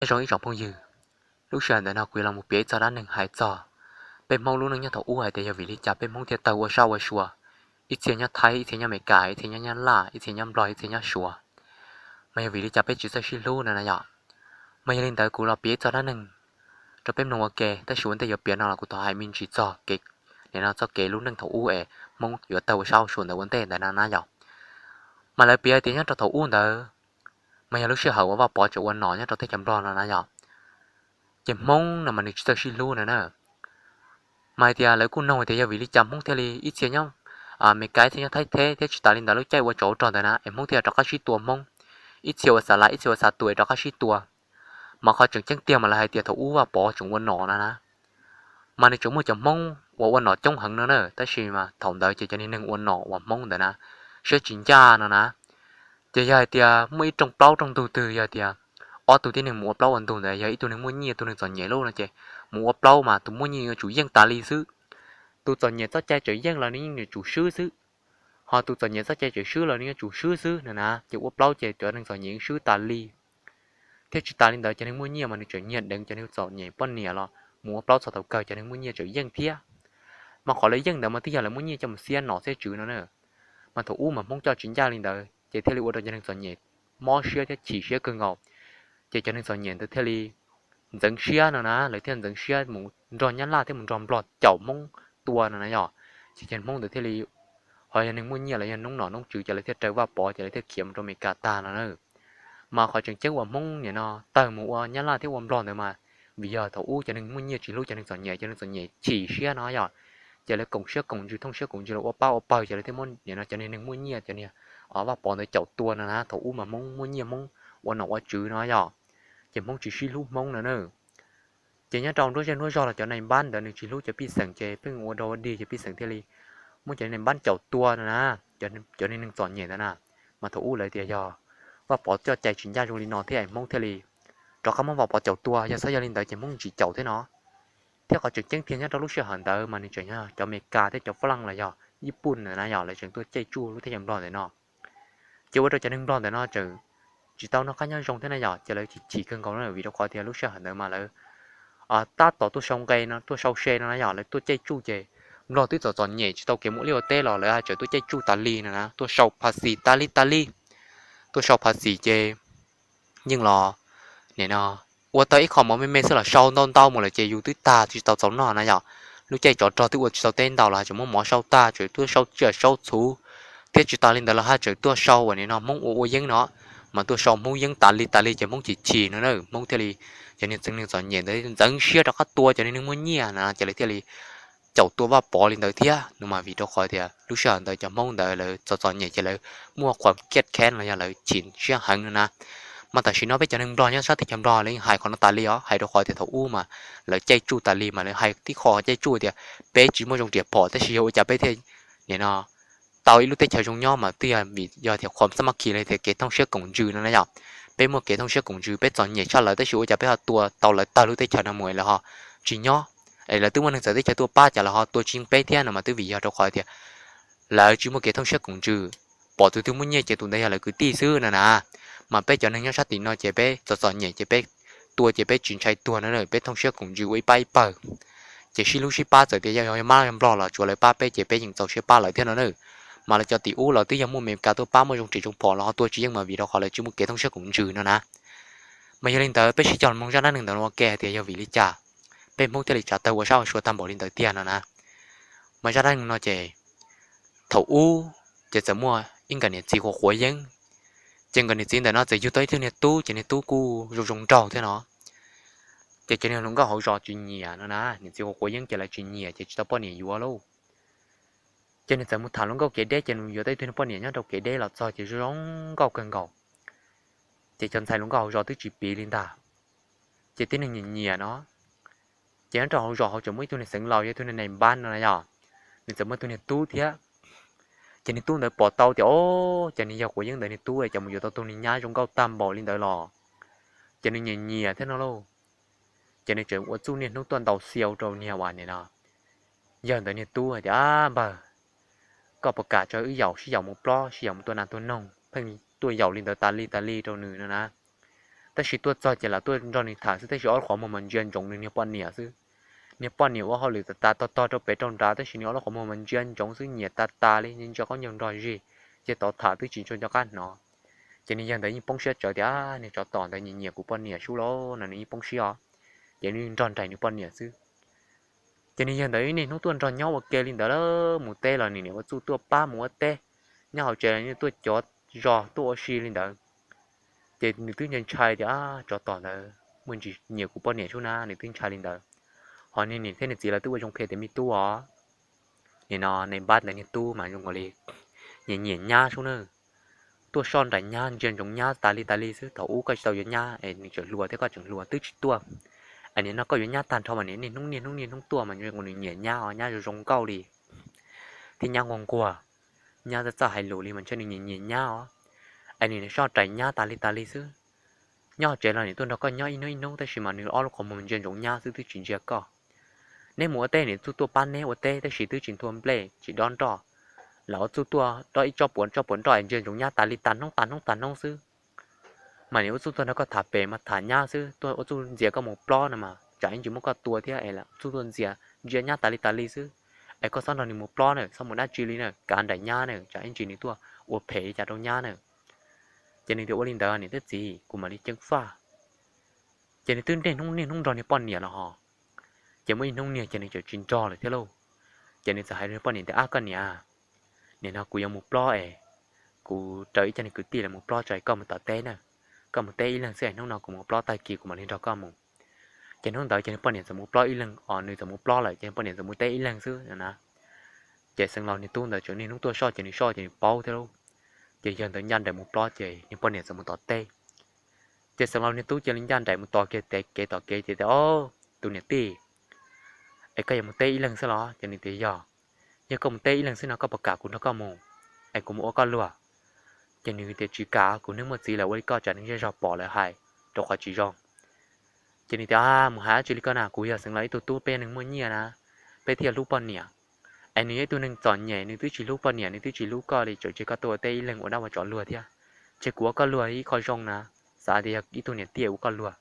Nyob zoo ib tsoom phooj ywg, lub sij hawm ntawm no kuv yuav los mus piav ib txoj dab neeg hais txog peb Hmoob lub neej nyob thaum ub hais tias yog vim li cas peb Hmoob thiaj tawg ua sab ua sua, ib txhia nyob Thaib, ib txhia nyob Amelikas, ib txhia nyob Nyab Laj, ib txhia nyob Nplog, ib txhia nyob Suav. Mas yog vim li cas peb tsis txawj sib hlub no na yom. Mas yog li ntawd kuv los piav ib txoj dab neeg rau peb mloog ua ke, tab sis ua ntej yuav piav no los kuv thov hais me ntsis txog kev, nim no txoj kev lub neej thaum ub es Hmoob yuav tawg ua sab ua sua ntawd ua ntej ntawd na na yom. Mas lawv piav hais tias nyob rau thaum ub ntawd, mas yog lub sij hawm uas Vaj Pov tseem ua nom nyob rau teb chaws Nplog no na yom, ces Hmoob no mas nws tsis txawj sib hlub no na. Mas hais tias lawv kuj noog hais tias yog vim li cas Hmoob thiaj li ib txhia nyob Amelikas, ib txhia nyob Thaib teb, thiab tsis tas li ntawd lub caij ua tsov rog ntawd na es Hmoob thiaj rov qab sib tua Hmoob, ib txhia ua xa las ib txhia ua xa tuam es rov qab sib tua. Mas qhov tseem ceeb tiag mas lawv hais tias thaum ub Vaj Pov tseem ua nom no na, mas nws tseem muaj cov Hmoob uas ua nom coob heev no na, tab sis mas thaum ntawd ces cov niag neeg ua nom uas Hmoob ntawd na siab tsis ncaj no na. Ces yog hais tias muaj ib rooj plaub rooj ntug twg yog tias ob tug tib neeg mus ua plaub ua ntug ntawd, yog ib tug neeg muaj nyiaj ib tug neeg txom nyem lauj no ces mus ua plaub mas tus muaj nyiaj yuav tsum yeej tas li xwb. Tus txom nyem txoj cai tseem yeej los nws yeej yuav tsum swb xwb, ho tus txom nyem txoj cai tseem swb los nws yuav tsum swb xwb no na. Ces ua plaub ces cov neeg txom nyem swb tas li. Thiab tsis tas li ntawd cov neeg muaj nyiaj mas nws tseem nyiag deev cov neeg txom nyem poj niam los mus ua plaub txog thaum kawg cov neeg muaj nyiaj tseem yeej thiab. Mas qhov lawv yeej ntawd mas twb yog lawv muaj nyiaj coj mus xiab nom xiab tswv no na. Mas thaum ub mas Hmoob coj tsis ncaj li ntawd ces thiaj li ua rau cov neeg txom nyem mob siab thiab chim siab kawg nkaus. Ces cov neeg txom nyem ntawd thiaj li ntxeev siab no na, lawv thiaj ntxeev siab mus nrog Nyab Laj thiab mus nrog Nplog caum Hmoob tua no na yom. Ces cov Hmoob ntawd thiaj li, ho yog neeg muaj nyiaj los yog noob nom noob tswv ces lawv thiaj raws Vaj Pov ces lawv thiaj khiav mus rau Amelikas tag no na. Mas qhov tseem ceeb uas Hmoob nim no tawg mus ua Nyab Laj thiab ua Nplog ntawd mas vim yog thaum ub cov neeg muaj nyiaj tsis hlub cov neeg txom nyem, cov neeg txom nyem chim siab no yom. Ces lawv koom siab koom ntsws, thooj siab koom ntsws los ua pab ua pawg ces lawv thiaj muab nim no cov niag neeg muaj nyiaj cov niag Vaj Pov ntawd caum tua no na. Thaum ub mas Hmoob muaj nyiaj, Hmoob ua nom ua tswv no yom, ces Hmoob tsis sib hlub Hmoob no na. Ces nyob rau nruab zej nruab zog los cov nais npab ntawd nws tsis hlub cov pej xeem ces pheej ua dog ua dig ces pej xeem thiaj li muab cov nais npab caum tua no na, cov niag neeg txom nyem ntawd na. Mas thaum ub lawv tias yog Vaj Pov coj cai tsis ncaj zoo li no thiab Hmoob thiaj li rov qab muab Vaj Pov caum tua, yog txhob yog li ntawd ces Hmoob tsis caum thiab no. Thiab qhov tseem ceeb tiag nyob rau lub sij hawm ntawd mas nws tseem yog cov Amelikas thiab cov Fab Laj los yog Yij Pun ntawd na yom, lawv tseem tuaj caij tsuj lub teb chaws Nplog ntawm no. Ces ua rau cov neeg Nplog ntawm no tseem tsis tau noj qab nyob zoo thiab na yom, ces lawv chim chim kawg nkaus na, vim rau qhov tias lub sij hawm ntawd mas lawv tab tom tuaj sau nqe no, tuaj sau se no na yom, lawv tuaj caij tsuj ces Nplog twb txom txom nyem tsis tau kev mus ua liaj ua teb los lawv haj tseem tuaj caij tsuj tas li no na, tuaj sau phas xis tas li tas li, tuaj sau phas xis ces yeej los nim no ua tau ib qho mov me me xwb los sau ntau ntau mus lawm ces yus twb tag tsis tau txaus noj na yom. Lub caij tsov rog twb ua tsis tau teb ntau los haj tseem muab mov sau tag, tseem tuaj sau tsiaj sau txhuv, thiab tsis tas li ntawd los haj tseem tuaj sau uas nim no Hmoob ua ua yeeb no, mas tuaj sau Hmoob yeeb tas li tas li ces Hmoob chim chim no na, Hmoob thiaj li, cov niag txeev neeg txom nyem ntawd ntxeev siab rov qab tua cov niag neeg muaj nyiaj na ces lawv thiaj li caum tua Vaj Pov li ntawd thiab no. Mas vim rau qhov tias lub sij hawm ntawd cov Hmoob ntawd lawv txom txom nyem ces lawv muaj qhuam kiaj kheeb los yog lawv chim siab heev no na. Mas tam sim no peb cov neeg Nplog nyob sab teb chaws Nplog lawv yeej hais qhov no tas li os, hais rau qhov tias thaum ub mas lawv caij tsuj tas li mas lawv hais tib qho caij tsuj tias peb tsis muaj zoo riam phom tab sis yog ua cas peb thiaj nim no tau ib lub teb chaws zoo nyob mas twb yog vim yog tias qhuam xab mab khi los tias kev thooj siab koom ntsws no na yom. Peb muaj kev thooj siab koom ntsws, peb txom nyem tshaj lawv tab sis ua cas peb ho tua tau lawv tag lub teb chaws no mus es lawv ho tsis nyob, es lawv twb muaj neeg txawv teb chaws tuaj pab cas lawv ho tua tsis yeej peb thiab no mas twb vim yog rau qhov tias lawv tsis muaj kev thooj siab koom ntsws, pom tus twg muaj nyiaj ces tus ntawd yog lawv kwv tij xwb no na. Mas peb cov neeg nyob sab tim no ces peb txom txom nyem ces peb tua ces peb tsis ntshai tuag no na, peb thooj siab koom ntsws ua ib pab ib pawg. Ces sib hlub sib pab txawm tias yog Mab yog Nplog los tsuav lawv pab peb ces peb yeej txaus siab pab lawv thiab no na. Mas lawv cov tim ub los twb yog muaj Amelikas tuaj pab muaj zoo riam zoo phom los ho tua tsis yeej mas vim rau qhov lawv tsis muaj kev thooj siab koom ntsws no na. Mas yog li ntawd peb sib cog los mloog zaj dab neeg ntawd ua ke hais tias yog vim li cas peb Hmoob thiaj li tsav tawg ua sab ua sua tag npaum li ntawd tiag no na. Mas zaj dab neeg no ces thaum ub ces txawm muaj ib nkawm niam txiv quav quav yeeb. Ces nkawd niam txiv ntawm no txawm yug tau ib tug niag tub ces niag tub kuj zoo zoo nraug thiab no. Ces cov niag hluas nkauj hauv zos tsis nyiam no na, niam txiv quav quav yeeb ces lawv tsis nyiam ces tsis tau poj niam yuav lauj. Ces nws txawm mus tham hluas nkauj kev deb ces nws yuav tau ib tug niag poj niam nyob rau kev deb los txog ces zoo zoo nkauj kawg nkaus. Ces cov ntxhais hluas nkauj hauv zos twb tsis piv li ntag. Ces tib neeg nyiam nyiam no. Ces nyob rau hauv zos hauv tseem muaj ib tug niag xeev laus yog ib tug niag nais npab no na yom, nws txawm muaj ib tug niag tub thiab. Ces niag tub ntawd pom tau tias o, ces nws yog quav yeeb ntawd niag tub ces mus yuav tau tus niag nyab zoo nkauj tag npaum li ntawd los, ces nws nyiam nyiam thiab no lauj. Ces nws tseem ua txuj niaj hnub tuaj ntaus xiau rau niag uas nim no yawg ntawd niag tub hais tias, Ab npawg, koj puas kam tso wb yaum sib yaum mus plob sib yaum mus tua nas tua noog, pheej tuaj yaum li ntawd tas li tas li rau nws no na. Tab sis tuaj txog ces lam tuaj nrog nws tham xwb, tab sis ob lub qhov muag mas ntsia ntsoov nws niag poj niam xwb. Niag poj niam ua hauj lwm tas tas tog tog rau pem rau nrad, tab sis nws ob lub qhov muag mas ntsia ntsoov xwb, nyiam tas tas li, ntsia qaub ncaug nrog zig, ces tod tham twb tsis tshua nco qab hnov. Ces niag yawg ntawd yeej poob siab tsawv tias, Niag tsov tom ntawd nyiam nyiam kuv poj niam sub lauj, no nws yeej poob siab os. Ces nws nrog nraim nws poj niam xwb. Ces niag yawg ntawd niaj hnub tuaj nrog nyob ua ke li ntawd, mus teb los nws niam ua txuj tuaj pab mus ua teb, nyob hauv tsev los nws tuaj cov zos tuaj ua si li ntawd. Ces nws twb ntshai ntshai tias, Tsov tom ntawd muaj ntsis nyiam kuv poj niam sub na, nws twb ntshai li ntawd. Ho niag niam thiab niag txiv lawv twb ua zoo qhia tias, Me tub os, nim no nais npab ntawd niag tub mas zoo nkaus li nyiam nyiam nyab sub na, tuaj soj nraim nyab ntsia ntsoov nyab tas li tas li xwb. Thaum ub koj tsis tau yuav nyab es nws tseem hluas thiab koj tseem hluas twb tsis tuaj, es nim no koj yuav nyab tag nrho mas nws niaj hnub niaj hnub niaj hnub tuaj mas zoo nkaus nws nyiam nyab os, nyab zoo zoo nkauj li thiab nyab nquag nquag, nyab txawj txawj hais lus li mas ntshe nws nyiam nyiam nyab os. Es nws soj nraim nyab tas li tas li xwb. Nyob hauv tsev los nws tuaj nrog koj nyob ib hnub ib hnub, tab sis mas nws ob lub qhov muag ntsia ntsoov nyab xwb twb tsis ntsia koj. Neb mus ua teb nws txuj tuaj pab neb ua teb, tab sis twb tsis nthua nplej tsis dob nroj. Lawv ua txuj tuaj dob ib tsob puav tsob puav nroj es ntsia ntsoov nyab tas li tas hnub tas hnub tas hnub xwb. Mas nws ua txuj tuaj nrog koj tham pem mas tham nyab xwb, tuaj ua txuj ntxias koj mus plob no mas tsam ib ntsis muab koj tua thiab es lam txuj tuaj ntxias ntsia nyab tas li tas li xwb. Es koj txhob nrog nws mus plob na, txhob mus dab tsi li na, kav nraim nyab na, tsam ib ntsis nws tuaj ua phem li cas rau nyab na. Ces nws tias, Ua li ntawd niam thiab txiv, kuv mam li ceev faj. Ces nws twb niaj hnub niaj hnub nrog niag poj niam los hos. Ces muaj ib hnub niag ces nws txawm tsis nrog lawm thiab lauj. Ces nws txawm hais rau niag poj niam tias, Ab koj niam, nim no kuv yuav mus plob es kuv raws ib co niag kwv tij lawv mus plob tso, koj mus tom teb na. Koj mus teb ib leeg xwb es hnub no kuv mus plob, tag kis kuv mam li nrog koj mus. Ces hnub ntawd ces niag poj niam txawm mus plob ib leeg os, nws txawm mus plob lawm ces niag poj niam txawm mus teb ib leeg xwb na. Ces xeev laus niag tub ntawd tseem niaj hnub tuaj soj ces nws soj ces nws paub thiab lauj. Ces yawg ntawd ncaj nraim mus plob ces niag poj niam txawm mus tom teb. Ces xeev laus niag tub cia li ncaj nraim mus tos kiag kev tom kev ces tias, Ob, tus niam tij, es koj yuav mus teb ib leeg xwb los? Ces nws tias, Yog. Yog koj mus teb ib leeg xwb no koj puas kam kuv nrog koj mus, es kuv mus ua koj luag? Ces nws tias, Tsis kam, kuv neeg muaj txiv lawm, ua li koj tsam neeg zej zog pom lawv hais rau qhov tsis zoo. Ces nws tias, Mus hais dab tsi li koj na, kuv yog xeev laus ib tug tub, peb neeg muaj nyiaj na, peb thiaj hlub poj niam. Es nws yog ib tug neeg txom nyem, nws twb tsis hlub poj niam, nws twb tsis hlub koj li, tseem tseg koj tuaj ua teb ib leeg ua dab ua tsov luag thiab. Ces kuv ua koj luag ib qho zoo na, xav tias yog ib tug niam tij ua koj luag.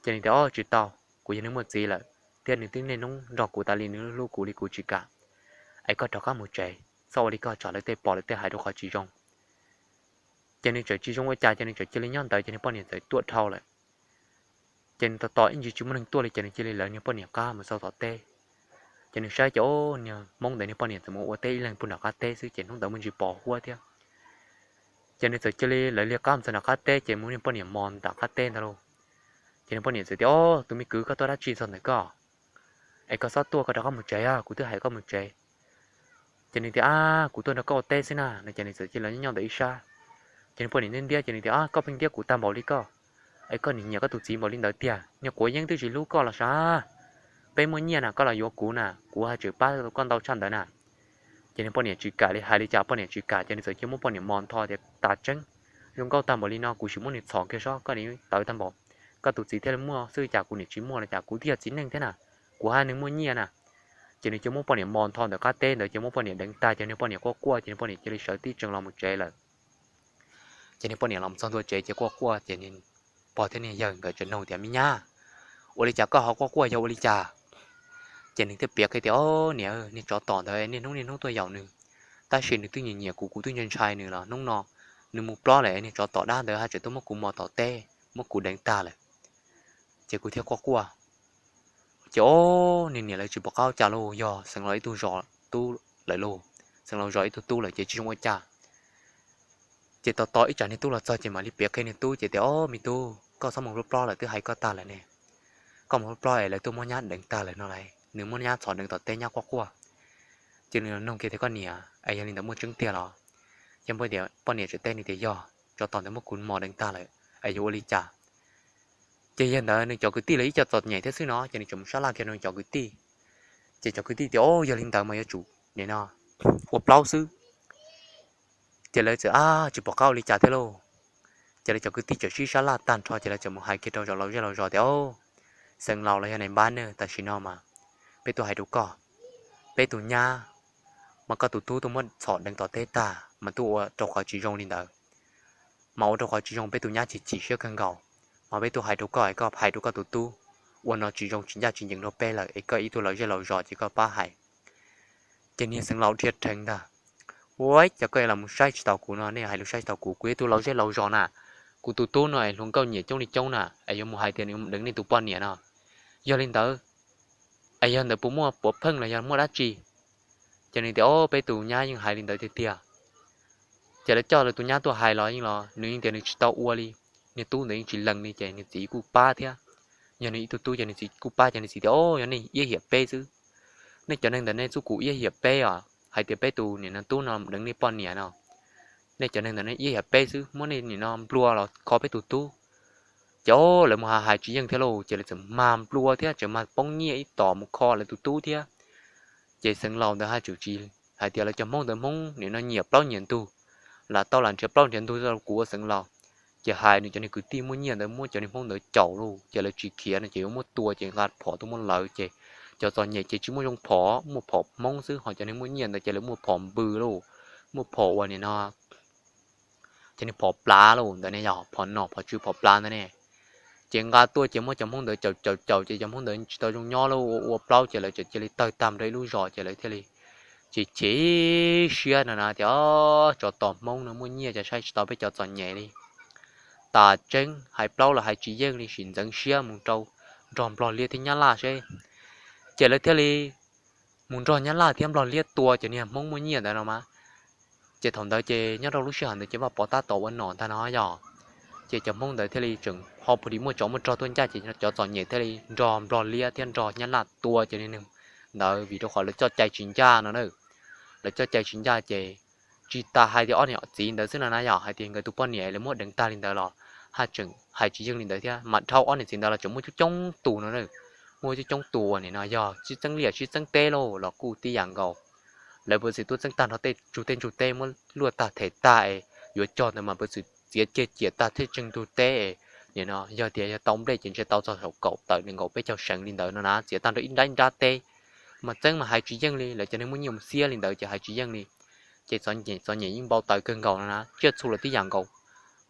Ces nws tias, Ob, tsis tau, kuv yog neeg muaj txiv lawm, thiab nws twb niaj hnub nrog kuv tas li, nws hlub kuv li kuv tsis kam. Es koj rov qab mus tsev, txhob ua li koj tsam lawv tej pom lawv tej hais rau qhov tsis zoo. Ces nws txawm tsis zoo ua cas ces nws txawm cia li nyob ntawd ces niag poj niam txawm tuaj dhau lawm. Ces nws tos tos ib ntsis tsis muaj neeg tuaj li ces nws cia li lawv niag poj niam qab mus txog tom teb. Ces nws saib ces, o, niag hmoob ntawd niag poj niam txawm mus ua teb ib leeg puag nram qab teb xwb ces hnub ntawd muaj ntsis pos huab thiab. Ces nws txawm cia li lawv liag qab mus txog nram qab teb ces muab niag poj niam mos nram qab teb ntag lauj. Ces niag poj niam txawm tias, O, tus me kwv, koj tuaj dab tsi txog ntawm koj? Es koj txhob tuaj, koj rov qab mus tsev, kuv twb hais koj mus tsev. Ces nws tias, Ab, kuv tuaj nrog koj ua teb xwb na no. Ces nws txawm cia li nyob ntawm ib sab. Ces niag poj niam ntiab ntiab ces nws tias, Ab, koj pheej ntiab kuv tag npaum li koj, es koj nim nyiam koj tus txiv npaum li ntawd tiag, niag quav yeeb twb tsis hlub koj los sav, peb muaj nyiaj na koj los yuav kuv na, kuv haj tseem pab koj ntau tshaj ntawd na. Ces niag poj niam tsis kam li, hais li cas poj niam tsis kam ces nws txawm cia muab poj niam mos ntho tias, Tas tseeb, zoo nkauj tag npaum li no kuv sim muab nws txhom kiag sob, koj nim tawv tag npaum, koj tus txiv thiaj li muaj xwb cas kuv niam tsis muaj los cas, kuv twb yog txiv neej thiab na, kuv haj neeg muaj nyiaj na. Ces nws cia muab poj niam mos ntho ntawm qab teb ntawd ces muab poj niam deev tag ces niag poj niam quaj quaj ces niag poj niam cia li sawv tib tsees los mus tsev lawm. Ces niag poj niam los txog ntua tsev ces quaj quaj ces pog thiab niag yawg nkawd tseem nug tias, Me nyab, ua li cas koj ho quaj quaj, yog ua li cas? Ces nws thiaj piav qhia tias, O, niam, niag tsov tom ntawd niaj hnub niaj hnub tuaj yaum nws, tab sis nws twb nyiam nyiam kuv, kuv twb ntshai ntshai nws los hnub no nws mus plob lawm, niag tsov tom dab ntawd haj tseem tuaj muab kuv mos tom teb, muab kuv deev tag lawm. Ces kuv thiaj quaj quaj. Ces o, niag niam lawv tsis pom qab ua cas lauj, yog xeev laus ib tug zos tub lawm lauj, xeev laus zos ib tug tub lawm ces tsis zoo ua cas. Ces tos tos ib tsam niag tub los txog ces mam li piav qhia niag tub ces tias, O, me tub, koj txhob mus plob plob lawm, twb hais koj tag lawm ne. Koj mus plob plob es lawv tuaj muab nyab deev tag lawm no lauj, nws muab nyab txhom deev tom teb, nyab quaj quaj. Ces nws nug kiag tias, Koj niam, es yog li ntawd muaj tseeb tiag los? Ces poj niam tseem teb nws tias, Yog, tsov tom ntawd muab kuv mos deev tag lawm, es yuav ua li cas? Ces yog ntawd nws cov kwv tij lawv ib co txom nyem thiab xwb no ces nws tseem mus sab laj kiag rau nws cov kwv tij. Ces cov kwv tij tias, O, yog li ntawd mas yuav tsum nim no ua plaub xwb. Ces lawv txawm ab tsis pom qab ua li cas thiab lauj. Ces lawv cov kwv tij txawm sib sab laj tag nrho ces lawv txawm mus hais kiag rau zos laus zej laus zos tias, O, xeev laus los yog nais npab ne, tam sim no mas peb tuaj hais rau koj, peb tus nyab mas koj tus tub tuaj muab txhom deev tom teb tag mas tuaj ua rau qhov tsis zoo li ntawd, mas ua rau qhov tsis zoo, peb tus nyab chim chim siab kawg nkaus. Mas peb tub hais rau koj es koj hais rau koj tus tub, ua no tsis zoo, tsis ncaj tsis ncees rau peb lawm es koj ib tug laus zej laus zos ces koj pab hais. Ces niag xeev laus dhia rheev ntag, ua cas koj los mus saib tsis taus kuv no, nej hais lus saib tsis taus kuv, kuv ib tug laus zej laus zos na, kuv tus tub no es hluas nkauj nyiam coob li coob na, es yuav mus hais tias nws deev nej tus poj niam no, yog li ntawd es yog ntawd puas muaj puav pheej los yog muaj dab tsi? Ces nws tias, o, peb tus nyab yeej hais li ntawd tiag tiag. Ces lawv coj lawv tus nyab tuaj hais los yeej los nws yeej tias nws tsis tau ua li, niag tub ntawd yeej tsis lees li ces nws txiv kuj pab thiab. Yog nws ib tug tub ces nws txiv kuj pab ces nws txiv tias, o, yog nej iab hiam peb xwb, nej cov neeg ntawm nej txuj kum iab hiam peb os, hais tias peb tus niam no tub no deev nej poj niam no, nej cov neeg ntawm nej iab hiam peb xwb, muab nej nim no nplua los kho peb tus tub. Ces o, lawv mus hais hais tsis yeej thiab lauj, ces lawv txawm mag nplua thiab tseem mag poob nyiaj ib tom mus kho lawv tus tub thiab. Ces xeev laus ntawd haj tseem tsis hais tias lawv cov Hmoob ntawd Hmoob nim no nyiam plaub nyiam ntug, lam tau lam nrhiav plaub nrhiav ntug rau kuv ua xeev laus. Ces hais nws cov niag kwv tij muaj nyiaj ntawd muab cov niag Hmoob ntawd caum lauj, ces lawv tsis khiav no ces yuav muab tua ces nqa phom tuaj muab lawv ces cov txom nyem ces tsis muaj zoo phom, muaj phom Hmoob xwb, ho cov niag muaj nyiaj ntawd ces lawv muaj phom npws lauj, muaj phom uas nim no cov niag phom plav lauj ntawd ne, yog phom nom phom tswv phom plav ntawd ne. Ces nqa tuaj ces muab cov Hmoob ntawd caum caum caum ces cov Hmoob ntawd tsis tau zoo nyob lauj, ua ua plaub ces lawv txawm cia li tawg tag rau ib lub zos ces lawv thiaj li chim chim siab no na tias, tsov tom Hmoob no muaj nyiaj cas saib tsis tau peb cov txom nyem li. Tas tseeb hais plaub los hais tsis yeej li, sim ntxeev siab mus rau nrog Nplog Liab thiab Nyab Laj seb. Ces lawv thiaj li mus nrog Nyab Laj thiab Nplog Liab tua cov niag Hmoob muaj nyiaj ntawd no mas. Ces thaum ntawd ces nyob rau lub sij hawm ntawd ces Vaj Pov tab tom ua nom ntag no yog. Ces cov Hmoob ntawd thiaj li tseem ho phu di muaj tsov muaj rog tuaj ncaj ces cov txom nyem thiaj li nrog Nplog Liab thiab nrog Nyab Laj tua cov niag neeg ntawd vim rau qhov lawv coj cai tsis ncaj no na. Lawv coj cai tsis ncaj ces tsis tas hais tias ob niam txiv ntawd xwb no na, yog hais tias nkawd tus poj niam lawv muab deev tag li ntawd los haj tseem hais tsis yeej li ntawd thiab, mas dhau ob niam txiv ntawd los tseem muaj coob coob tus no na. Muaj coob coob tus uas nim no yog sib txeeb liaj sib txeeb teb lauj los kuj tib yam nkaus. Lawv puav txwm tuaj txeeb tag nrho tej tsug tej ntug teb, muab luaj tag them tag es yuav cog ntawd mas puav txwm txiav ceg ciam tag tej tsug ntug teb es nim no yog tias yog tau nplej ces ntshe tau txog saum kaum tawm nees nkaum peb caug seev li ntawd no na, txiav tag nrho ib nrab ib nrab teb. Mas txeeb mas hais tsis yeej li, lawv cov neeg muaj nyiaj mus xiab li ntawd ces hais tsis yeej li. Ces txom nyem yeej npau taws kawg nkaus no na, tsiaj txhu los tib yam nkaus.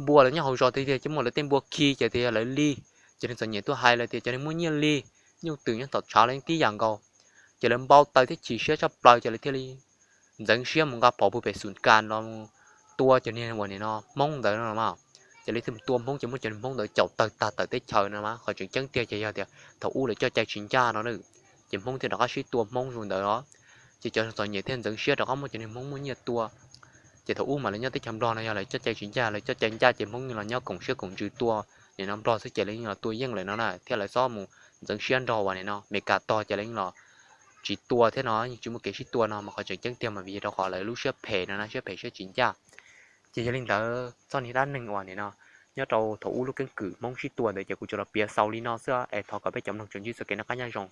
Npua los nyob hauv zos tiag tiag ces muaj lawv tej npua khi ces tias yog lawv li. Ces neeg txom nyem tuaj hais lawv tias cov neeg muaj nyiaj li, nyuj twm nyob tom tshav los yeej tib yam nkaus. Ces lawv npau taws thiab chim siab tshaj plaws ces lawv thiaj li ntxeev siab mus nqa phom pug pem xum kas los tua cov niag uas nim no Hmoob ntawd no mas. Ces lawv thiaj mus tua Hmoob ces muab cov niag Hmoob ntawd caum tawg tag tawm teb chaws no mas, qhov tseem ceeb tiag ces yog tias thaum ub lawv coj cai tsis ncaj no na, ces Hmoob thiaj rov qab sib tua Hmoob zoo ntawd os. Ces cov txom nyem thiaj ntxeev siab rov qab muab cov niag Hmoob muaj nyiaj tua. Ces thaum ub mas lawv nyob teb chaws Nplog no yog lawv coj cai tsis ncaj, lawv coj cai ncaj ces Hmoob los nyob koom siab koom ntsws tua nim no Nplog xwb ces lawv yeej los tua yeej lawm no na, thiab lawv txhob mus ntxeev siab nrog uas nim no Meskas tog ces lawv yeej los tsis tua thiab no, yeej tsis muaj kev sib tua no mas qhov tseem ceeb tiag mas vim rau qhov lawv lub siab phem no na, siab phem siab tsis ncaj. Ces yog li ntawd txoj niag dab neeg uas nim no nyob rau thaum ub lub keeb kwm Hmoob sib tua ntawd ces kuv tsuas los piav xaus li no xwb es thov kom peb cov mloog tsuas ntsib txoj kev noj qab nyob zoo.